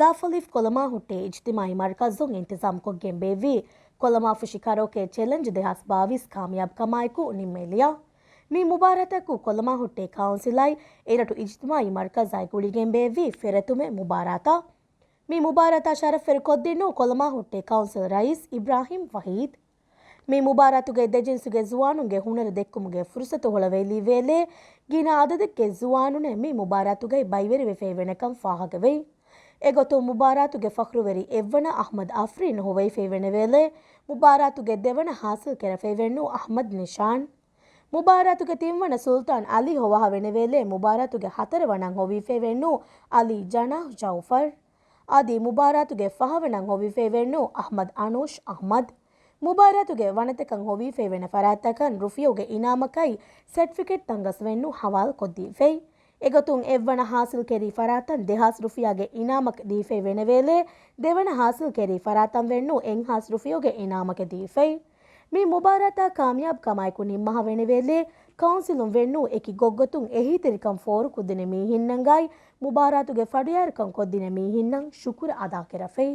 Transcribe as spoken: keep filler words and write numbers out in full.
އަފަލިފް ކޮލަމާ ހުއްޓޭ އިޖްތިމާއީ މަރުކަޒުން އިންތިޒާމް ކޮށްގެން ބޭއްވި ކޮލަމާ ފުށި ކަރޯކޭ ޗެލެންޖް ދެހާސް ބާވީސް ކާމިޔާބް ކަމާއެކު ނިންމެލިޔާ. މި މުބާރާތަކު ކޮލަމާ ހުއްޓޭ ކައުންސިލާއި އެރަށު އިޖްތިމާއީ މަރުކަޒާއި ގުޅިގެން ބޭއްވި ފެރަތުމެއް މުބާރާތަށް. މި މުބާރާތާ ޝަރަފްވެރި ކޮށްދިނުން ކޮލަމާ ހުއްޓޭ ކައުންސިލް ރައީސް އިބްރާހިމް ވަހީދް. މި މުބާރާތުގައި ދެޖިންސުގެ ޒުވާނުންގެ ހުނަރު ދެއްކުމުގެ ފުރުސަތު ހުޅަވެލި ވޭލޭ، ގިނަ އަދަދެއްގެ ޒުވާނުން މި މުބާރާތުގައި ބައިވެރިވެފައިވެނެކަން ފާހަގަވެ. އެގޮތުން މުބާރާތުގެ ފަޚްރުވެރި އެއްވަނަ އަޙްމަދު އަފްރީން ހޮވައިފައިވެނެވޭލޭ، މުބާރާތުގެ ދެވަނަ ޙާޞިލް ކެރަފައިވެންނޫ އަޙްމަދު ނިޝާން. މުބާރާތުގެ ތިންވަނަ ސުލްތާން އަލީ ހޮވާވެނެވޭލޭ، މުބާރާތުގެ ހަތަރުވަނަ ހޮވީފައިވެންނޫ އަލީ ޖަނާހް ޖައުފަރް. އަދި މުބާރާތުގެ ފަހަވަނަ ހޮވީފައިވެންނޫ އަޙްމަދު އަނޫޝް އަޙްމަދު. މުބާރާތުގެ ވަނަތަކަށް ހޮވީފައިވެނެ ފަރާތްތަކަށް ރުފިޔާގެ އިނާމަކާއި ސެޓްފިކެޓް ތަންގަސް ވެންނޫ ހަވާލު ކޮށްދީފައި. އެގޮތުން އެއްވަނަ ޙާޞިލްކެރި ފަރާތަށް ދެހާސް ރުފިޔާގެ އިނާމަކަށް ދީފައި ވެނެވޭލޭ، ދެވަނަ ޙާޞިލްކެރި ފަރާތަށް ވެންނޫ އެއްހާސް ރުފިޔާގެ އިނާމަކަށް ދީފައި. މި މުބާރާތާ ކާމިޔާބް ކަމާއެކު ނިންމަހަ ވެނެވޭލޭ، ކައުންސިލުން ވެންނޫ އެކި ގޮށްގޮތުން އެހީތެރިކަން ފޯރުކޮށްދިނެ މީހިންނަންގާއި، މުބާރާތުގެ ފަޑިޔާރުކަން ކޮށްދިނެ މީހިންނަށް ޝުކުރު އަދާކެރަފައި.